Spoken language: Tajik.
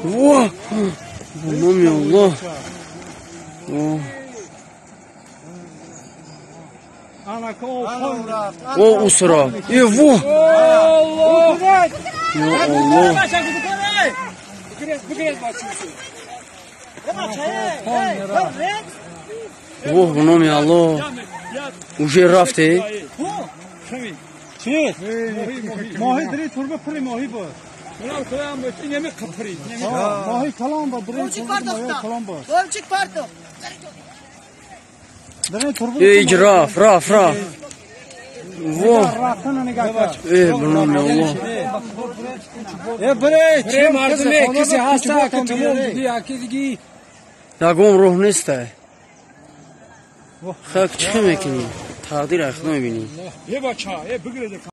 Во! Номи Аллоҳ. О, усра. Э, во! Ё Аллоҳ. Во, ба номи Аллоҳ. Уже рафте? Чӣ? Моҳи дри турба пури моҳӣ буд. Моҳи калон буд, дри турба моҳи калон буд. Голчик парту. Эй, раф, раф, раф. Во. Э, ба номи Аллоҳ. Э, бре, чӣ мардуме, касе ҳаста, ки тамом диди, яки диги. Ягон роҳ нестай. Хак чӣ мекунӣ? Тақдир аз худо мебинӣ. Е бача, е бигире.